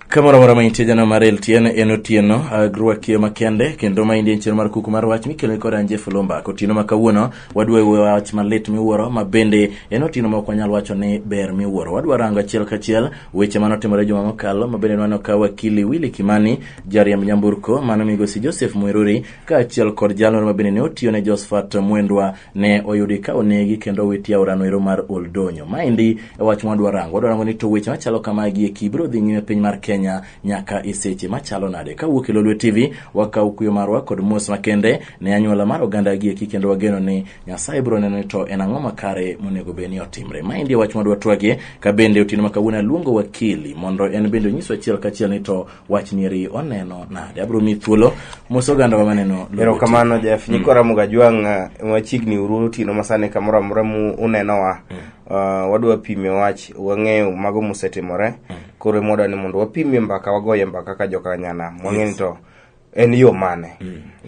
Kamoro amora ma intie jana mar LTN en otieno agrwakie makende kendo ma indie chenro mar kuku mar wach mikelo kod Anje Fulomba. Otieno ma kawuono wadwa wuoyo wach malit miwuoro ma bende en otieno ma ok wanyal wacho ni ber miwuoro. Wadwa rango achiel kachiel weche mane otimore juma mokalo ma bende nwaneno ka wakili Willy Kimani jariemb nyamburko mano migosi Joseph Muiruri kaachiel kod jalno ma bende ne otiyo ne Josephat Mwendwa ne oyudi ka onegi kendo owiti aorano ero mar Oldonyo. Maendi e wach mwadwa rango. Wadwa rango ni to weche machalo kamagi eki biro dhi nyime piny mar Kenya nyaka e seche machalo nade. Kawuok e Lolwe TV wakawo kuyo marwa kod mos makende ne anyuola mar oganda gi eki kendo wageno ni Nyasaye biro neno ni to en ang'o makare monego bed ni otimre. Maendi e wach mwadwa twagie ka bende otieno ma kawuono aluongo wakili mondo en bende onyiswa achiel kachiel ni to wach nieri oneno nade. Abiro miyi thuolo mos oganda wa maneno Lolwe Erokamano Jeff, nyikwa Ramogi Ajwang' machiegni uru otieno masani kamoro amora mu unenowa. Wadwa pime wach, wang'eyo mago mosetimore. Koro ema wadwa ni mondo wapimie mbaka, wagoye mbaka kaka joka nyanam. Wang'e ni to en yo mane.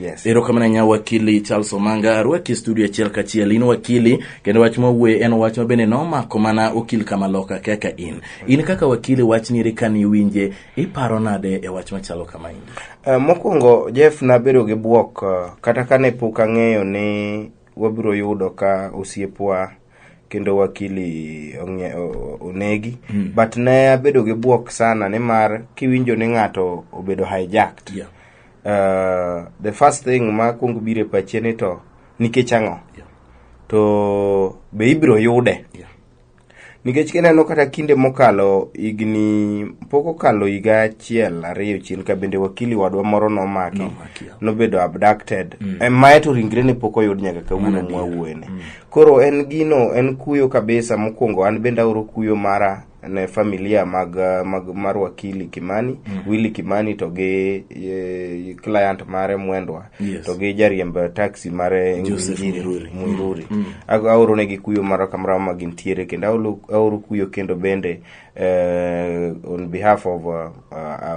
Yes. Erokamano ahinya wakili Charles Omanga, arwaki e studio achiel kachiel. In wakili kendo wach mawuoye en wach ma bende nomako mana okil kamaloka kaka in. In kaka wakili wach ni ka niwinje iparo nade e wach machalo kama endi? Mokwongo Jeff nabedo gi bwok kata kane pok ang'eyo ni wabiro yudo ka osiepwa kendo wakili onegi but ne abedo gi bwok sana nimar kiwinjo ni ng'ato obedo hijacked the first thing ma kuongo biro e pachi ni to nikech ang'o to be ibiro yude nikech kineno kata kinde mokalo higni pok okalo higa achiel ariyo chien ka bende wakili wadwa moro nomaki Nomaki, yeah. nobedo abducted mae to ringre ne pok oyud nyaka kawuono mwawuoyene koro en gino en kuyo kabisa mokwongo an bende aoro kuyo mara ne familia mag mar wakili Kimani Willy Kimani to gi client mare Mwendwa to gi jariemb taxi mare Joseph Ngunjiri, Muiruri. Muiruri. Aoro negi kuyo mara kamoro ma gintiere kendo aoro kuyo kendo bende on behalf of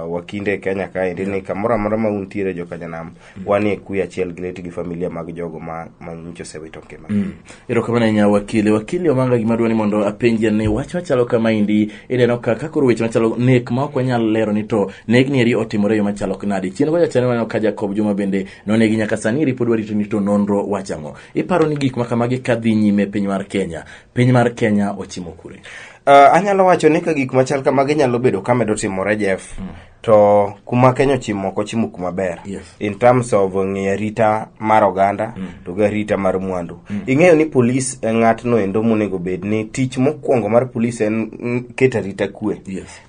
wakinde Kenya kaendi ni kamoro amora ma untiere joka nyanam wanie kuyo achiel gi lit gi familia mag jogo ma nyocha osewito ngima. Erokamano ahinya wakili. Wakili Omanga, gima dwa ni mondo apenji en ni wach machalo kamaendi ineno ka koro weche machalo nek ma ok wanyal lero ni to negni eri otimore e yo machalo nade. Chien kocha chande waneno ka Jacob Juma bende nonegi nyaka sani eri pod warito ni to nonro wacho ang'o. Iparo ni gik ma kamagi kadhi nyime e piny mar Kenya, piny mar Kenya ochimo kure? Anyalo wacho ni ka gik machal kamagi nyalo bedo ka medo timore Jeff to kuma Kenya ochimo ok ochimo kuma ber in terms of ng'iyo arita mar oganda to gi arita mar mwandu. Ing'eyo ni polis e ng'atno endo monego bed ni tich mokwongo mar polis en keto arita kwe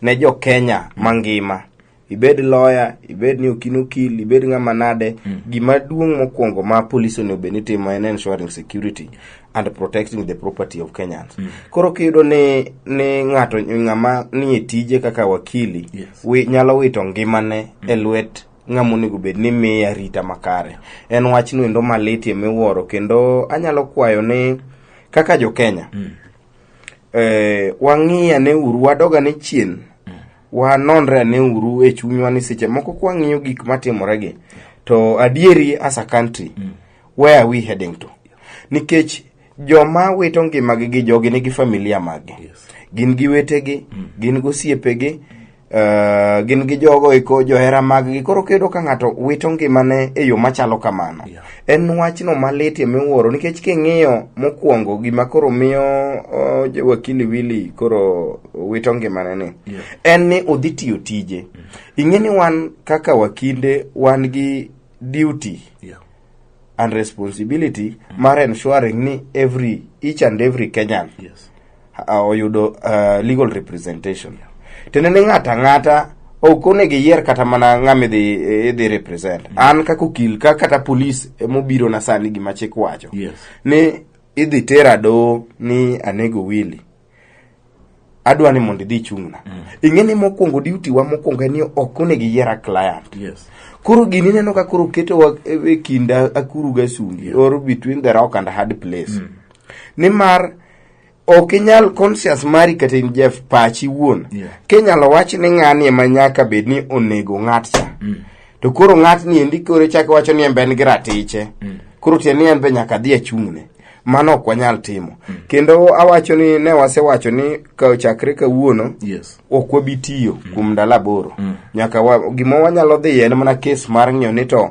ne jo Kenya mangima. Ibed lawyer, ibed ni ok in okil, ibed ng'ama nade, gima duong' mokwongo ma polis onego bed ni timo en ensuring security and protecting the property of Kenyans. Koro kiyudo ni ng'ato ng'ama nie tije kaka wakili nyalo wito ngimane e lwet ng'ama onego bed ni miye arita makare. En wachno endo malitie miwuoro kendo anyalo kwayo ni kaka jo Kenya wang'i ane uru, wadog ane chien, wanonre ane uru e chunywa ni seche moko kwang'iyo gik matimore gi to adieri as a country where are we heading to? Nikech joma wito ngimagi gi jogi nigi familia maggi. Gin gi wetegi, gin gi osiepegi, gin gi jogo eko johera maggi. Koro kiyudo ka ng'ato wito ngimane e yo machalo kamano, en wachno malitie miwuoro nikech king'iyo mokwongo gima koro miyo wakili Willy koro wito ngimane ni en ni odhi tiyo tije. Ing'e ni wan kaka wakinde wan gi duty and responsibility mar ensuring ni every each and every Kenyan oyudo legal representation. Tiende ni ng'ato ang'ata ok onego iyier kata mana ng'ama idhi represent. An kaka okil ka kata polis emobiro na sani gima chik wacho ni idhi tera doho ni anego Willy. Adwa ni mondo idhi ichung'na. Ing'e ni mokwongo duty wa mokwongo en ni ok onego iyier a client. Koro gini ineno ka koro ketowa e kind akuru gi asungi or between the rock and hard place. Nimar ok inyal conscious mari kata in Jeff pachi wuon. Kinyalo wach ni ng'ani ema nyaka bed ni onego ng'at cha. To koro ng'atni endi koro ichako iwacho ni en be en gi ratiche. Koro tiende ni en be nyaka dhi achung'ne. Mano ok wanyal timo. Kendo awacho ni ne wasewacho ni ka chakre kawuono ok wabi tiyo kuom ndalo 8. Nyaka gima wanyalo dhiye en mana kes mar ng'iyo ni to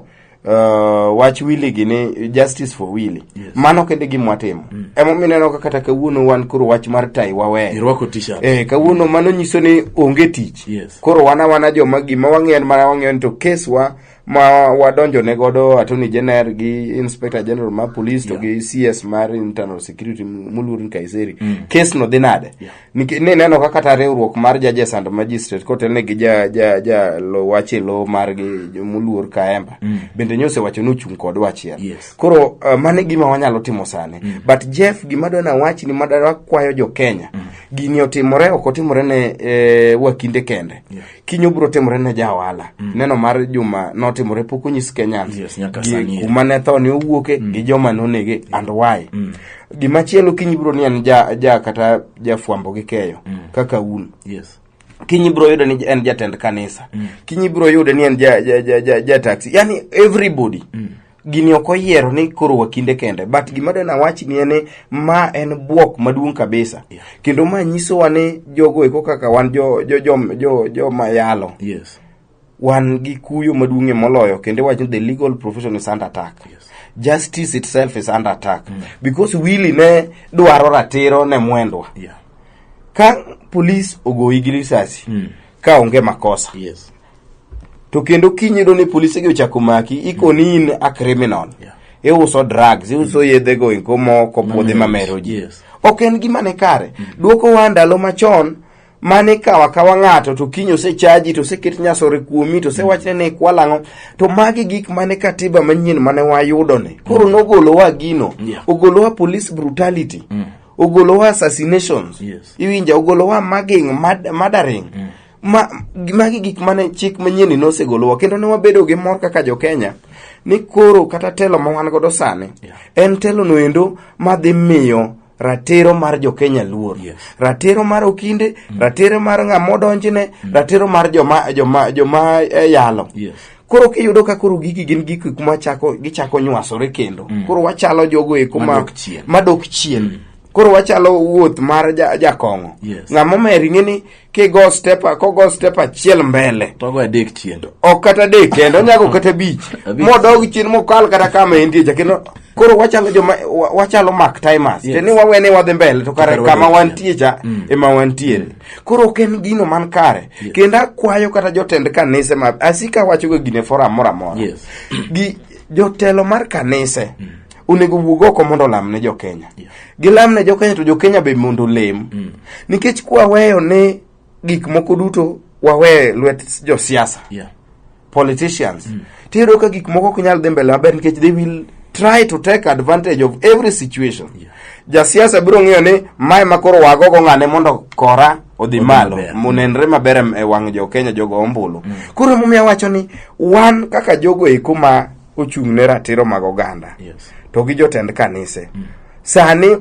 wach Willy gi ni justice for Willy. Mano kende gima watimo. Emomiyo ineno ka kata kawuono wan koro wach mar tai waweyo. Irwako t-shirt. Kawuono mano nyiso ni onge tich. Koro wan awana joma gima wang'iyo en mana wang'iyo ni to kes wa ma wadonjo ne godo Attorney General gi Inspector General mar Police to gi CS mar Internal Security moluor Nkaissery. Kes no dhi nade? Ni neno kaka kata riwruok mar judges and magistrate kotelne gi ja lo wach e lo margi moluor Kaemba bende nyo osewacho ni ochung' kodwa achiel. Koro mano e gima wanyalo timo sani. But Jeff, gima dwa nawach ni madwa kwayo jo Kenya. Gini otimore ok otimore ne wakinde kende. Kiny obiro timore ne ja ohala. Neno mar Juma notimore pok onyis Kenyans. Yes, nyaka Gi sani. kuma ne tho ne owuoke gi joma nonege and why. Gima chielo kiny ibiro ni en ja kata jafwambo gi keyo kaka un. Kiny ibiro yudo ni en jatend kanisa. Kiny ibiro yudo ni en ja taxi. Yani everybody. Gini ok oyiero ni koro wakinde kende. But gima dwa nawach ni en ni ma en bwok maduong' kabisa. Kendo ma nyisowa ni jogo eko kaka wan joma yalo. Wan gi kuyo maduong'ie moloyo kendo iwacho ni the legal profession is under attack. Justice itself is under attack. Because Willy ne dwaro ratiro ne mwendwa. Ka police ogoyi gi risasi ka onge makosa. To kendo kiny iyudo ni polise gi ochako maki, ikoni in a criminal. Iuso drugs, iuso yedhe go eko moko puodhe mamero ji. Ok en gima ni kare. Duoko wa ndalo machon mane ikawo akawa ng'ato to kiny osechaji to oseket nyasore kuomi to osewachne ni ikwalo ang'o. To magi gik mane katiba manyien mane wayudo ni. Koro nogolowa gino. Ogolowa police brutality. Ogolowa assassinations. Iwinja, ogolowa mugging, murdering. Magi gik mane chik manyien ni nosegolowa kendo ne wabedo gi mor kaka jo Kenya ni koro kata telo ma wan godo sani en telo no endo madhi miyo ratiro mar jo Kenya luor. Ratiro mar okinde, ratiro mar ng'ama odonjne, ratiro mar joma yalo. Koro kiyudo ka koro gigi gin gik ma gichako nywasore kendo. Koro wachalo jogo eko Madok chien. madok chien. Koro wachalo wuoth mar jakong'o. Ng'ama omer ing'e ni kigo step, kogo step achiel mbele. To ogo adek chien. Ok kata adek kende, onyago kata abich. Abich. Modog chien mokal kata kama entie cha. Kendo koro wachalo joma, wachalo mark timers. Teni wawene wadhi mbele to kare Kare kama wadok wantie cha ema wantiere. Koro ok en gino man kare. Kendo akwayo kata jotend kanise ma asika wacho ga gine forum moro amora. Gi jotelo mar kanise onego wuog oko mondo olam ne jo Kenya. Gilam ne jo Kenya to jo Kenya be mondo olem. Nikech kwaweyo ne gik moko duto wawe lwet josiasa. Politicians. Tiyudo ka gik moko ok nyal dhi mbele maber nikech they will try to take advantage of every situation. Jasiasa biro ng'iyo ni mae ma koro wagogo ng'ane mondo kora odhi Odhi malo, maber. monenre maber e wang' jo Kenya jogo ombulu. Koro emomiyo awacho ni wan kaka jogo eko ma ochung' ne ratiro mag oganda to gi jotend kanise. Sani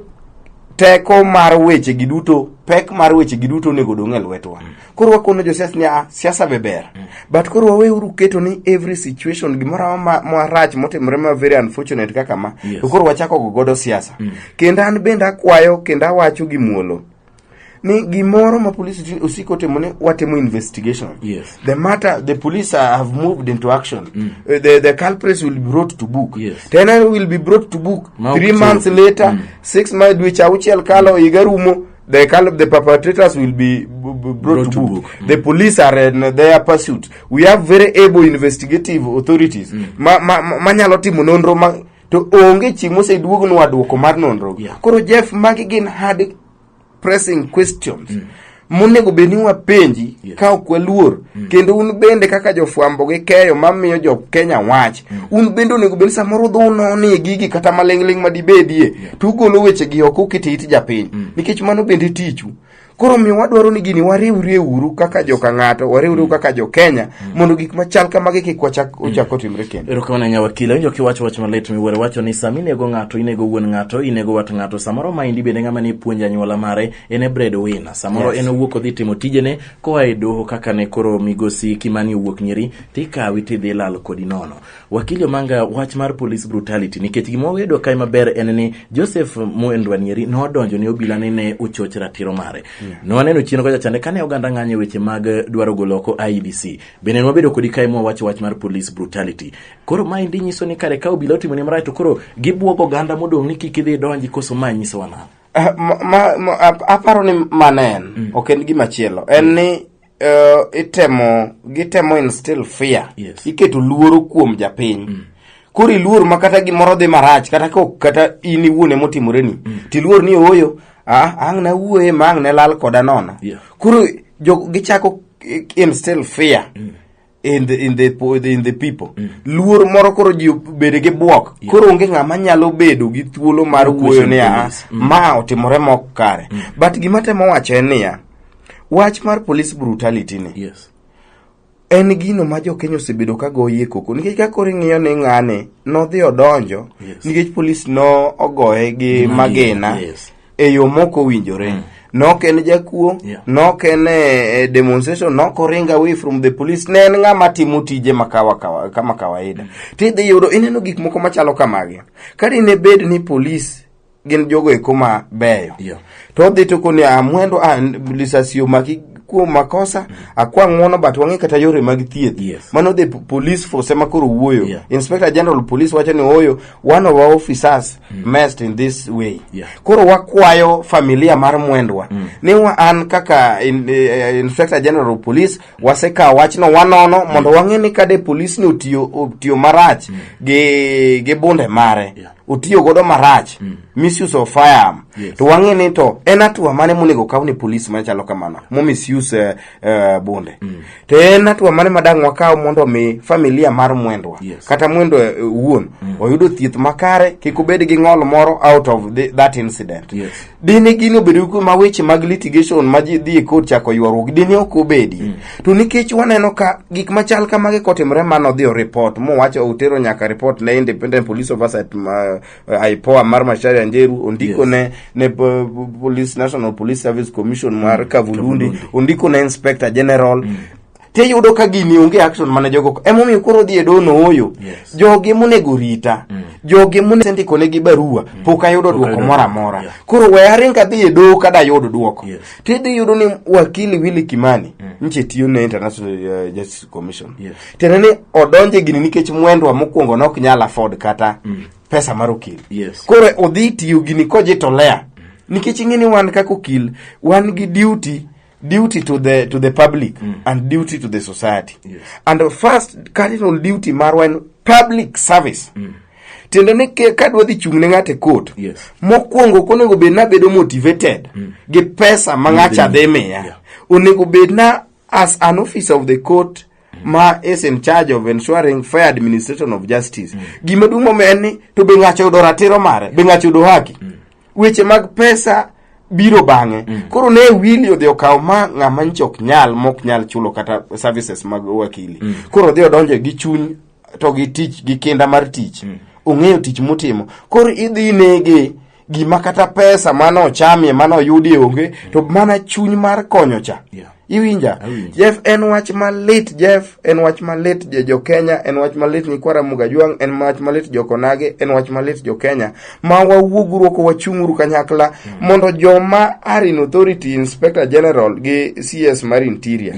teko mar weche gi duto, pek mar weche gi duto onego dong' e lwetwa. Koro wakono josiasa ni, siasa be ber. But koro waweuru keto ni every situation gimoro amora marach motimore ma very unfortunate kaka ma, to koro wachako go godo siasa. Kendo an bende akwayo kendo awacho gi muolo ni gimoro ma police osiko timo ni watimo investigation. The matter, the police have moved into action. The culprits will be brought to book. Then will be brought to book Ma ok 3 true. months later, 6 months, dweche auchiel kalo, higa rumo, the perpetrators will be brought Brought to to book. book. The police are in their pursuit. We have very able investigative authorities. Ma nyalo timo nonro ma to onge chieng' moseduognwa duoko mar nonro. Koro Jeff, magi gin hard pressing questions. Monego bed ni wapenji ka ok waluor. Kendo un bende kaka jofwambo gi keyo mamiyo jo Kenya wach, un bende onego bed ni samoro udhi unonie gigi kata maling'ling' madibedie, to ugolo weche gi oko ukete it japiny. Nikech mano bende tichu. Koro omiyo wadwaro ni gini wariwrie uru kaka joka ng'ato, wariwre kaka jo Kenya mondo gik machal kamagi kik wachak ochak otimre kendo. Erokamano ahinya wakil. Awinjo kiwacho wach malit miwuoro. Iwacho ni sama inego ng'ato, inego wuon ng'ato, inego wat ng'ato. Samoro maendi bende ng'ama ne puonjo anyuola mare en e bread winner. Samoro en owuok odhi timo tijene koa e doho kaka ne koro migosi Kimani owuok nyeri tikawi tidhi lal kodi nono. Wakili Omanga, wach mar police brutality nikech gima wayudo kae maber en ni Joseph Mwendwa Nyeri nodonjo ne obila ni ne ochoch ratiro mare. Nwaneno chien kocha chande kane oganda ng'anyo e weche mag dwaro golo oko IEBC. Bende nwabedo kodi kae mwawacho wach mar police brutality. Koro maendi nyiso ni kare ka obila otimoni marach to koro gibuogo oganda modong' ni kik idhi idonji koso ma nyisowa nang'o? Aparo ni mano en ok en gima chielo en ni itemo gitemo instill fear. Iketo luoro kuom japiny. Koro iluor ma kata gimoro dhi marach kata ka ok kata in iwuon emotimoreni tiluor ni ooyo ang' nawuoye ma ang' ne lal koda nono. Koro gichako instill fear in the people. Luor moro koro ji bedo gi buok. Koro onge ng'ama nyalo bedo gi thuolo mar wuoyo ni police. Ma otimore mok kare. But gima temo wacho en niya, wach mar police brutality ni en gino ma jo-Kenya osebedo ka goyie koko nikech ka koro ing'iyo ni ng'ani nodhi odonjo nikech polis no ogoye gi magina e yo mok owinjore. Nok en jakuo, nok en e demonstration, nok oring away from the police, ne en ng'ama timo tije kama kawaida. Tidhi yudo ineno gik moko machalo kamagi. Ka dine bed ni polis gin jogo eko ma beyo to odhi to koni Mwendo lisasi omaki kuom makosa, akwa ng'uono, but wang'e kata yore mag thieth. Mano the police force ema koro wuoyo. Inspector General Police wacho ni ooyo, one of our officers messed in this way. Koro wakwayo familia mar Mwendwa ni wa an kaka Inspector General of Police wasekawo wachno wanono mondo wang'e ni kade police ni otiyo marach gi bunde mare, otiyo godo marach, misuse of firearm, to wang'e ni to en hatua mane monego kaw ne police machalo kamano mo misuse bunde, to en hatua mane madang' wakaw mondo mi familia mar Mwendwa kata Mwendwa wuon oyudo thieth makare, kik obed gi ng'ol moro out of that incident. Dine gini obedo ma weche mag litigation ma ji dhi e court chako ywaruok, dine ok obedi. To nikech waneno ka gik machal kamagi kotimore, mano odhi o report mowacho otero nyaka report ne Independent Police Oversight ma, IPOA mar Macharia Njeru ondiko ne Police National Police Service Commission mar Kavulundi, Kavulundi. ondiko ne Inspector General, tiyudo ka gini onge action mane jogo, emomiyo koro odhi e dono ooyo. Jogi monego rita, jogi monego ndiko negi barua, pok ayudo Pok duoko ayudo moro duoko, amora. Koro we aring adhi e doho kada ayud duoko. Tidhi yudo ni wakili Willy Kimani nche tiyo ne International Justice Commission. Tiende ni odonje gini nikech Mwendwa mokwongo nok nyal afford kata pesa mar okil. Koro odhi tiyo gini kojitolea nikech ing'e ni wan kaka okil wan gi duty to the public and duty to the society. And the first cardinal duty marwa en public service. Tiende ni kadwa dhi chung' ne ng'ato e court, mokwongo ok onego bed nabedo motivated gi pesa ma ng'acha dhi miya. Onego bed na as an officer of the court ma is in charge of ensuring fair administration of justice, gima duong' momiyo en ni to be ng'acho yudo ratiro mare, be ng'acho yudo haki. Weche mag pesa biro bang'e. Koro ne Willy odhi okawo ma ng'ama nyicha ok nyal mok nyal chulo kata services mag wakili. Koro odhi odonjo gi chuny to gi tich gi kinda mar tich. Ong'eyo tich motimo. Koro idhi nege gima kata pesa mane ochamie mane oyudie onge, to mana chuny mar konyo cha. Iwinja? Awinjo. Jeff, en wach malit. Jeff, en wach malit je jo Kenya, en wach malit nyikwa Ramogi Ajwang', en wach malit jokonage, en wach malit jo Kenya ma wawuoguru oko, wachung'uru kanyakla mondo joma are in authority, Inspector General gi CS mar Interior,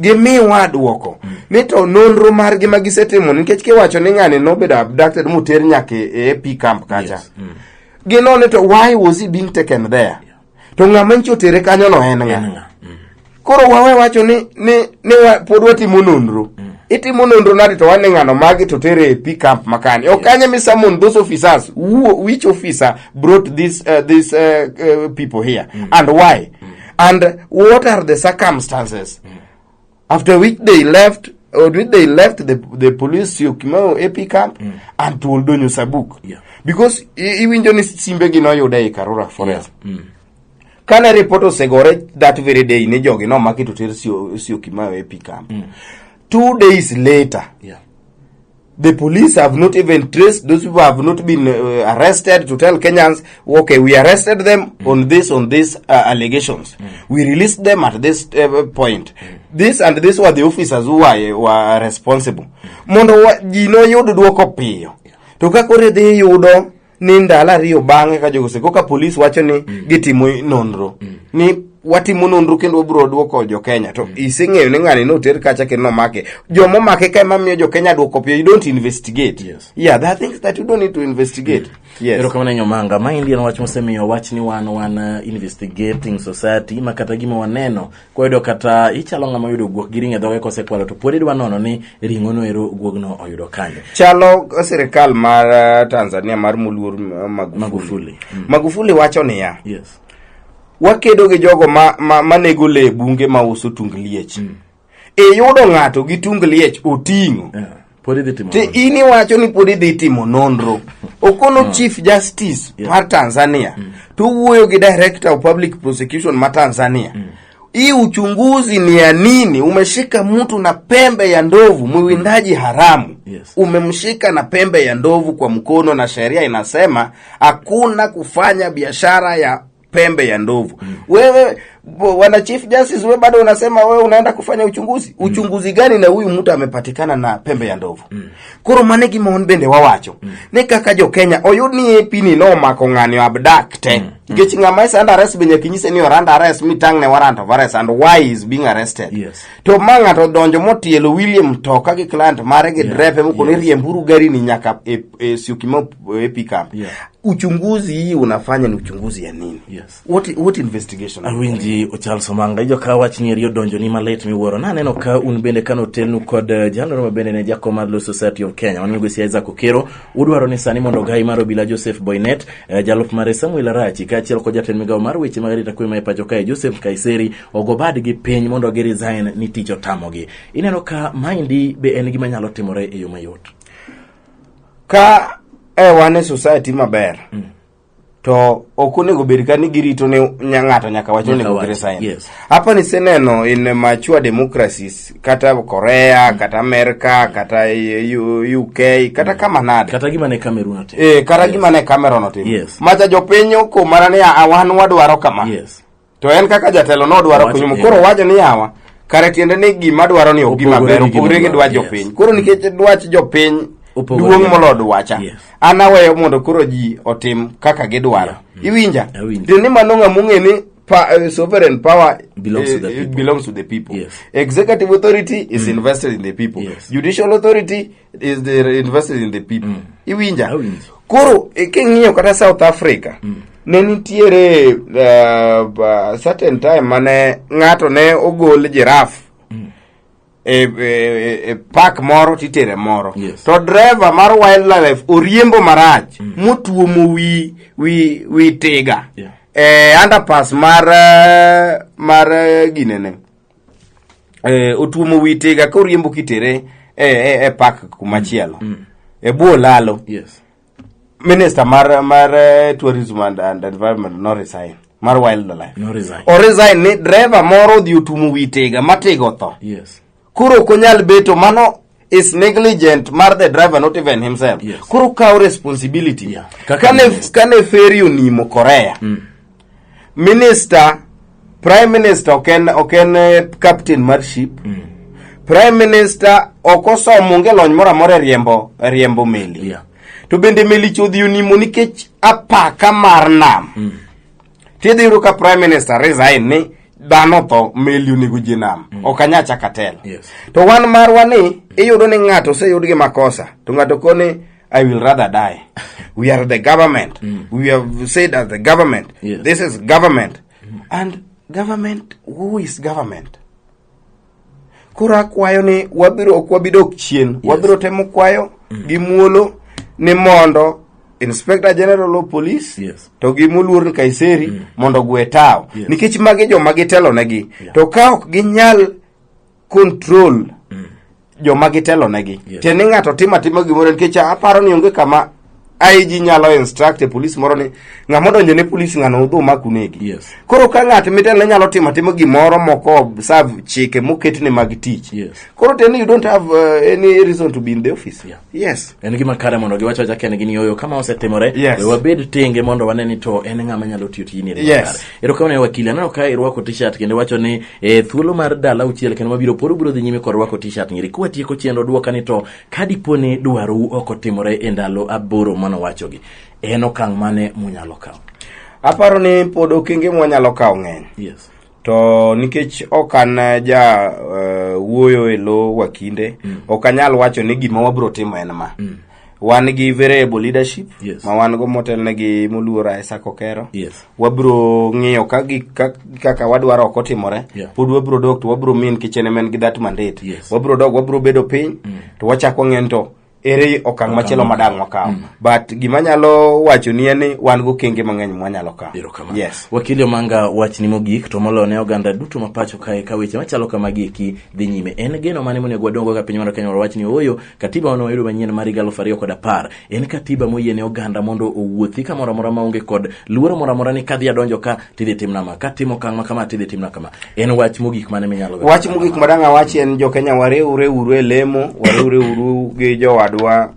gimiwa duoko ni to nonro margi ma gisetimo, nikech kiwacho ni ng'ani nobedo abducted moter nyaka e AP camp kacha, ginone to why was he being taken there, to ng'ama nyicha otere kanyo no en ng'a? En ng'a? Koro wawe wacho ni pod watimo nonro. Itimo nonro nade to wane ng'ano magi to tere e AP camp makani ok kanye mi summon those officers which officer brought this people here and why and what are the circumstances after which they left or which they left the police Syokimau AP camp and to Oldonyo Sabuk? Because iwinjo ni simbegi noyude ei Karura Forest. Kane report osegore that very day ni jogi nomaki to ter Syokimau AP camp. 2 days later, the police have not even traced those people, have not been arrested to tell Kenyans, "Okay, we arrested them on this allegations. We released them at this point. This and this were the officers who were responsible." Mondo ji noyud duoko piyo. To ka koro idhi yudo ni ndalo 2 bang'e ka jogo oseko ka police wacho ni gitimo nonro, ni watimo nonro kendo wabiro duoko jo Kenya, to iseng'eyo ni ng'ani noter kacha kendo nomake. Jomomake ka ema miyo jo Kenya duoko piyo. You don't investigate. Yeah, there are things that you don't need to investigate. Yes. Erokamano Nyomanga. Maendi en wach mosemiyo wach ni wan investigating society ma kata gima waneno koyudo kata ichalo ng'ama oyudo guok gi ring'o e dhoge kosekwalo, to pod idwa nono ni ring'o no ero guogno oyudo kanye. Chalo sirikal mar Tanzania mar moluor Magufuli. Magufuli. Magufuli wacho niya, wakedo gi jogo ma nego le e bunge ma uso tung liech. Iyudo ng'ato gi tung liech oting'o. Yeah. Pod idhi timo Te nonro. in iwacho ni pod idhi timo nonro. Okono Chief Justice mar Tanzania to wuoyo gi Director of Public Prosecution ma Tanzania. Hii uchunguzi ni ya nini? Umeshika mtu na pembe ya ndovu, mwindaji haramu. Umemshika na pembe ya ndovu kwa mkono, na sheria inasema hakuna kufanya biashara ya pembe ya ndovu. Wewe wana Chief Justice, wewe bado unasema wewe unaenda kufanya uchunguzi. Uchunguzi gani na huyu mtu amepatikana na pembe ya ndovu? Koro mano e gima wan bende wawacho. Ni kaka jo Kenya oyud ni AP ni nomako ng'ani abduct te. Nikech ng'ama is under arrest be nyaka inyise ni under arrest mitang' ne warrant of arrest and why he is being arrested. To ma ng'ato donjo motielo William mtoka gi client mare gi drepe mokoni riemburu gari ni nyaka e Syokimau AP camp. Uchunguzi hii unafanya ni uchunguzi ya nini? What investigation? Awinji Charles Omanga, ijo ka wach ni eri odonjo ni malit miwuoro. Naneno ka un bende kanotelnu kod jalno ma bende ne jakom mar Law Society of Kenya, wan migosi Isaac Okero, udwaro ni sani mondo ogai mar obila Joseph Boynet, jalup mare Samuel Arachi, kaachiel kod jatend migawo mar weche mag arita kwe ma e pacho kae Joseph Kaiseri ogo badgi piny mondo gi resign ni tich otamogi. Ineno ka maendi be en gima nyalo timore e yo mayot? Ka wan e society maber, to ok onego bed ka ni girito ni ng'ato nyaka wach Nyaka onego wach, giresign. Yes. Hapa niseneno in mature democracies kata Korea, kata America, kata UK, kata kama nade. Kata gima ne Cameroon otimo. Kata gima ne Cameroon otimo. Yes. Macha jopiny oko mana ni "Ah, wan wadwaro kama." To en kaka jatelo nodwaro Owacho, kunyumo. Koro wacho ni yawa, kare tiende ni gima dwaro ni ok gima Opogore ber, gi gima opogore gi dwaro, dwach jopiny. Koro nikech dwach jopiny Opogore duong' gi- moloyo dwacha. An aweyo mondo koro ji otim kaka gidwaro. Iwinja? Awinjo. Tiende ni mano ng'ama ong'e ni sovereign power Belongs to the people. belongs to the people. Yes. Executive authority is invested in the people. Judicial authority is invested in the people. Iwinja? Awinjo. Koro king'iyo kata South Africa, ne nitiere certain time mane ng'ato ne ogol giraffe e park moro titere moro. Yes. To driver mar wildlife oriembo marach motuomo wi tiga e underpass mar ginene otuomo wi tiga koriembo kitere e park kumachielo e bwo lalo. Minister mar tourism and environment no resign mar wildlife. No resign. O resign ni driver moro odhi otuomo wi tiga ma tiga otho. Yes. Koro ok onyal beto mano is negligent mar the driver, not even himself. Yes. Koro kawo responsibility. Kaka Kane minister. kane ferry onimo Korea, minister, prime minister ok en captain mar ship. Prime minister ok osomo, onge lony moro amora e riembo meli. Yeah. To bende meli chodhi onimo nikech apaka mar nam. Tidhi yudo ka prime minister resign ni dhano tho, meli onego ji nam. Ok anyal chako atelo. Yes. To wan marwa ni iyudo ni ng'ato oseyud gi makosa to ng'ato koni, "I will rather die. We are the government. We have said as the government. Yes. This is government." And government, who is government? Koro akwayo ni wabiro ok wabi dok chien. Yes. Wabiro temo kwayo gi muolo ni mondo Inspector General of Police Yes. to gi moluor Kaiseri mondo ogwe tawo. Yes. Nikech magi joma gitelonegi. Yeah. To ka ok ginyal control joma gitelonegi. Yes. Tiende ni ng'ato timo atima gimoro nikech aparo ni onge kama IG nyalo instruct e police moro ni ng'ama odonjo ne police ng'ano udhu mak unegi. Koro ka ng'at mitelo nyalo timo atima gimoro moko observe chike moketne mag tich. Koro then you don't have any reason to be in the office. Yes. En gima kare mondo giwach awacha kendgi ni oyo kama osetimore Yes. we wabed tenge mondo wane ni to en ng'ama nyalo tiyo tijni e yo Yes. makare. Erokamano ne wakili aneno ka irwako t-shirt kendo iwacho ni thuolo mar dala auchiel kendo mabiro pod ubiro dhi nyime kod rwako t-shirt ng'iri kwatieko chenro dwoka ni to ka dipo ni dwarou ok otimore e ndalo 8 manowachogi en okang' mane munyalo kawo? Aparo ni pod okenge mwanyalo kawo ng'eny. To nikech ok an ja wuoyo e lo wakinde, ok anyal wacho ni gima wabiro timo en ma. Wan gi variable leadership ma wan go motelne gi moluor Isaac Okero. Wabiro ng'iyo ka kaka wadwaro ok otimore. Pod wabiro dok to wabiro min nikech en ema en gi that mandate. Wabiro dok wabiro bedo piny to wachako wang'iyo ni to ere okang' machielo ma dang' wakaw. But gima nyalo wacho ni en ni wan go okenge mang'eny mwanyalo kawo. Erokamano. Yes. Wakili Omanga, wachni mogik to moloyo ne oganda duto ma pacho kae ka weche machalo kamagi eki dhi nyime. En geno mane monego wadong kaka piny mar Kenya mondo wach ni ooyo katiba mane wayudo manyien mar higa 2010 en katiba moyie ne oganda mondo owuothi kamoro amora maonge kod luoro moro amora ni kadhi adonjo ka tidhi timna ma, katimo okang' ma kama tidhi timna kama. En wach mogik mane minyalo weyo? Wach mogik madang' awachi en jo Kenya wariwre uru e lemo, wariwre uru gi jowadwa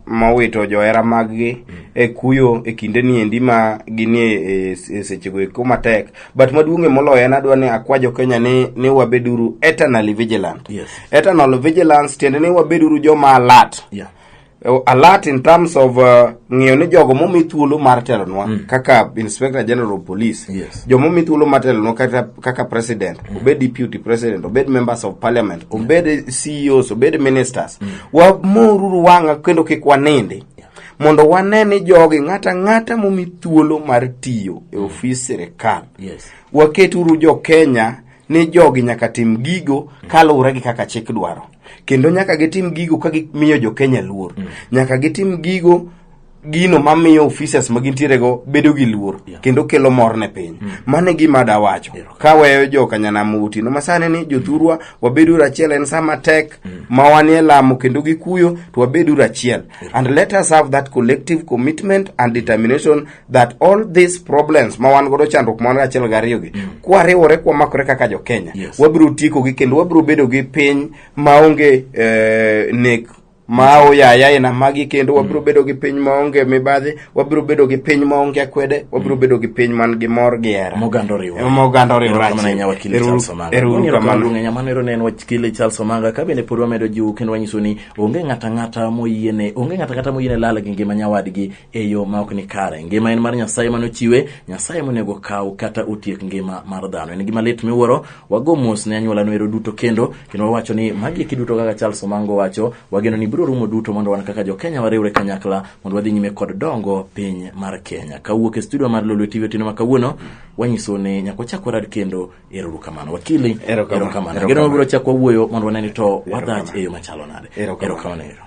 mowito johera maggi e kuyo e kinde ni endi ma ginie e sechego eko matek. But maduong'ie moloyo en adwa ni akwa jo Kenya ni wabeduru eternally vigilant. Eternal vigilance tiende ni wabeduru joma alert. Alert in terms of ng'iyo ni jogo momi thuolo mar telonwa kaka Inspector General of Police, jomo mi thuolo mar telonwa kaka president, obed deputy president, obed members of parliament, obed CEOs, obed ministers, wamoruru wang'a kendo kik wanindi mondo wane ni jogi ng'ata ng'ata momi thuolo mar tiyo e ofis sirikal. Waketuru jo Kenya ni jogi nyaka tim gigo kaluwore gi kaka chik dwaro, kendo nyaka gitim gigo ka gimiyo jo Kenya luor. Nyaka gitim gigo gino mamiyo offices ma gintiere go bedo gi luor kendo kelo mor ne piny. Mano e gima adawacho kaweyo joka Nyanam otieno masani ni jothurwa wabeduru achiel, en sama tek ma wanie lamo kendo gi kuyo, to wabeduru achiel and let us have that collective commitment and determination that all these problems ma wan godo, chandruok ma wan go achiel gariyo gi, kwariwore kwamakore kaka jo Kenya, wabiro tieko gi kendo wabiro bedo gi piny maonge nek ma oyaya ina magi, kendo wabiro bedo gi piny maonge mibadhi, wabiro bedo gi piny maonge akwede, wabiro bedo gi piny man gi mor gi hera Moganda oriwore. Moganda oriwore Erokamano achiel. ahinya wakili Charles Omanga. Ero uru Erokamano kamano. ahinya. Mano ero ne en wakili Charles Omanga. Ka bende pod wamedo jiwo kendo wanyiso ni onge ng'ata ng'ata moyiene, onge ng'ata ng'ata moyiene lal gi ngima nyawadgi e yo ma ok ni kare. Ngima en mar Nyasaye mane ochiwe, Nyasaye monego okaw kata otiek ngima mar dhano. En gima lit miwuoro. Wago mos ne anyuola no ero duto kendo wawacho ni magi eki duto kaka Charles Omanga owacho, wageno ni biro rumo duto mondo wan kaka jo Kenya wariwre kanyakla mondo wadhi nyime kod dongo piny mar Kenya. Kawuok e studio mar Lolwe TV otieno ma kawuono, wanyiso ni nyaka wachak warad kendo. Ero uru kamano. Wakili, Erokamano. erokamano. Erokamano. Ageno wabiro chak wawuoyo mondo wane ni to wadhach e yo machalo nade. Erokamano. Erokamano ero.